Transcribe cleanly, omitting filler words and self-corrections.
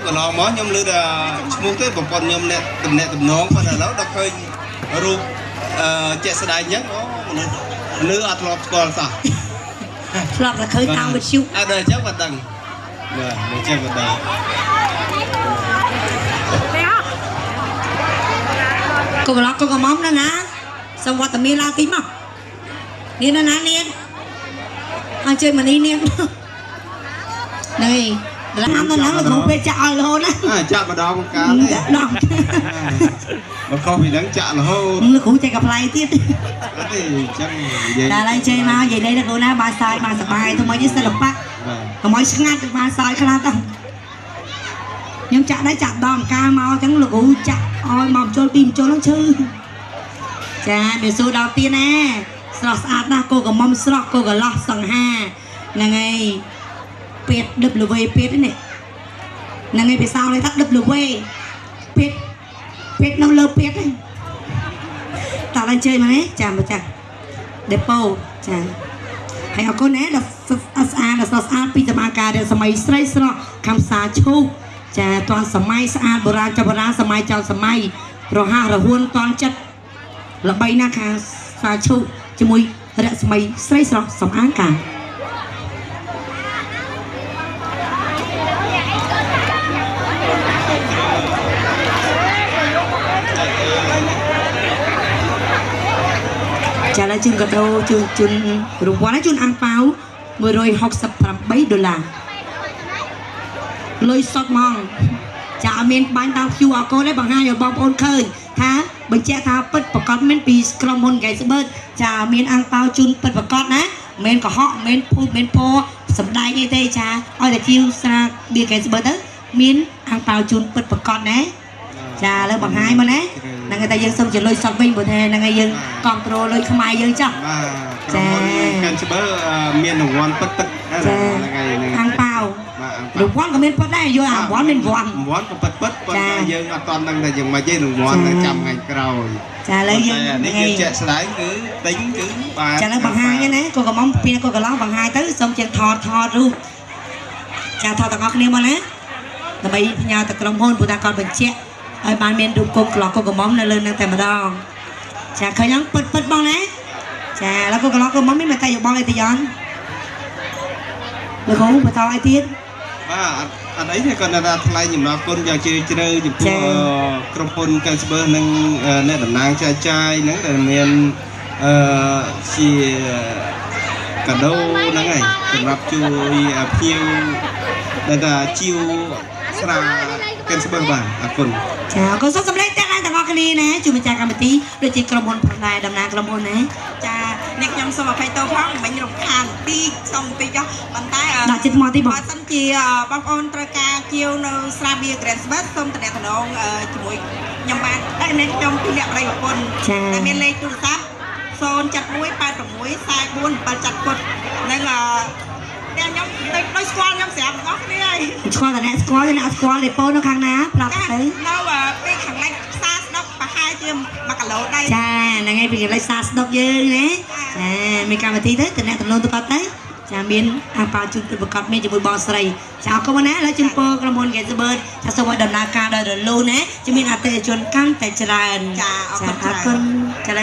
កន្លងមកខ្ញុំឮតែឈ្មោះទេប្រពន្ធខ្ញុំអ្នកតំណាក់តំណងប៉ុន្តែឥឡូវដល់ឃើញរូបជាក់ស្ដែងអញ្ចឹងអូមនុស្សមនុស្សអត់ធ្លាប់ស្គាល់សោះ ធ្លាប់តែឃើញតាមវិទ្យុ អត់ដល់អញ្ចឹងបាត់ដឹងបាទដល់អញ្ចឹងបាត់ដឹង កុំឡកកុំកំមុំណាណាសូមវត្តមានឡើងតិចមកនេះណាណានេះអញ្ជើញមកនេះនេះនេះដល់ណាដល់ណាលោកគ្រូពេទ្យចាក់ឲ្យរហូតណា អាចាក់ម្ដងកាលទេ ចាក់ដល់ បើខុសពីហ្នឹងចាក់រហូត លោកគ្រូចេះកំប្លែងទៀត អត់ទេអញ្ចឹងនិយាយ ដល់ហើយចេញមកនិយាយលេងលោកគ្រូណាបានសើចបានសប្បាយធ្វើម៉េចនេះសិល្បៈ បាទ កុំឲ្យឆ្ងាត់បានសើចខ្លះទៅខ្ញុំចាក់ដែរចាក់ដល់កាលមកអញ្ចឹងលោកគ្រូចាក់ឲ្យមកចូលពីចូលហ្នឹងឈឺចាមានសួរដល់ទៀតណាស្រស់ស្អាតណាស់គោកំមុំស្រស់គោកឡោះសង្ហាហ្នឹងហើយពេទ្យដឹបលវេពេទ្យនេះហ្នឹងហើយភាសាអង់គ្លេសថាដឹបលវេពេទ្យពេទ្យនៅលើពេទ្យហ្នឹងតើឡើងជើញមកនេះចាម្ចាស់ដេប៉ូចាហើយអរគុណណាដល់ស្អាតដល់ស្រស់ស្អាតពីសមាការសម័យស្រីស្រស់ខំសាឈូកចាតាន់សម័យស្អាតបុរាណចាប់បុរាណសម័យចោលសម័យរហ័សរហួនតាន់ចិត្តល្បីណាស់ខាងសាឈូកជាមួយរស្មីស្រីស្រស់សំអាងកាចាឡើយជូនកដោជូនជូនរង្វាន់ជូនអាំងប៉ាវ168ដុល្លារលុយសុទ្ធហ្មងចាអត់មានបាញ់តាម QR code ទេបង្ហាញឲ្យបងប្អូនឃើញថាបញ្ជាក់ថាពិតប្រកបមានពីក្រុមហ៊ុនកែស្បឺតចាមានអាំងប៉ាវជូនពិតប្រកបណាមិនមែនកុហកមិនមែនភូតមិនមែនពោសំដែងអីទេចាឲ្យតែជាវស្រាបៀកែស្បឺតទៅមានអាំងប៉ាវជូនពិតប្រកបណាចាឥឡូវបង្ហាញមកណាហ្នឹងហើយតែយើងសុំជាលុយសុទ្ធវិញព្រោះថាហ្នឹងហើយយើងគ្រប់គ្រងលុយខ្មែរយើងចាស់ បាទក្រុមហ៊ុនកាន់ច្បារមានរង្វាន់ពិតពិតហ្នឹងហើយហ្នឹង អាំងប៉ាវ បាទអាំង រង្វាន់ក៏មានប៉ុតដែរយកអារង្វាន់មានរង្វាន់ រង្វាន់ក៏ពិតពិតប៉ុន្តែយើងអត់តន់ដឹងថាយ៉ាងម៉េចទេរង្វាន់ចាំថ្ងៃក្រោយ ចាឥឡូវយើង នេះយើងជាក់ស្ដែងគឺទិញគឺបាទ ចាឥឡូវបង្ហាញណាកូនកំមុំពីកូនកន្លោះបង្ហាញទៅសូមជាងថតថតរូបចាថតទាំងអស់គ្នាមកណាដើម្បីផ្ញើទៅក្រុមហ៊ុនព្រោះថាគាត់បញ្ជាក់ឲ្យបានមានរូបកូនកន្លោះកូនកំមុំនៅលើនឹងតែម្ដងចាឃើញហ្នឹងពិតពិតបងណាចាឥឡូវកូនកន្លោះកូនកំមុំមានមតិយោបល់អីទៅយ៉នលោកគ្រូបន្តអីទៀត បាទអត់អីទេគាត់ថាថ្លែងអំណរគុណយ៉ាងជ្រាលជ្រៅចំពោះក្រុមហ៊ុនកាន់ស្បើនិងអ្នកតំណាងចែកចាយហ្នឹងដែលមានអឺជាកាដូហ្នឹងហើយសម្រាប់ជួយភ្ញៀវដែលថាជាវស្រាកាន់ស្បើបាទអរគុណ ចាអរគុណសូមសម្លេងទាំងអស់គ្នាណាជួយម្ចាស់កម្មវិធីដូចជាក្រុមហ៊ុនផងដែរតំណាងក្រុមហ៊ុនណា ចាអ្នកខ្ញុំសូមអភ័យទោសផងមិញរំខានតិចសូមតិចចុះប៉ុន្តែ ដាក់ចិត្តមកទីបង បើសិនជាបងប្អូនត្រូវការជាវនៅស្រាបៀរ Grand Smith សូមតំណងជាមួយខ្ញុំបានតែអ្នកខ្ញុំពីរអ្នកប្តីប្រពន្ធ ចា តែមានលេខទូរស័ព្ទ071 86 44 7ពុតនិងអឺទាំងខ្ញុំដូចដូចស្គាល់ខ្ញុំស្រាប់ទាំងអស់គ្នាហើយ ស្គាល់តែអ្នកស្គាល់អ្នកអត់ស្គាល់លេប៉ូនៅខាងណាប្រាប់ ចា ទៅ នៅពេលខាងលិចផ្សារស្ដុកប្រហែលជា1គីឡូដែរ ចាហ្នឹងហើយពីកន្លែងសាស្ដុកយើងណាចាមានកម្មវិធីទៅតំណតំណងទៅគាត់ទៅចាមានអាប៉ាជូនពិតប្រកបមានជាមួយបងស្រីចាអរគុណណាឥឡូវជូនពរក្រុមហ៊ុនកេសបឺតចាសូមឲ្យដំណើរការដោយរលូនណាជំនាញអតិថិជនកាន់តែច្រើន ចាអរគុណ អរគុណចាឥឡូវ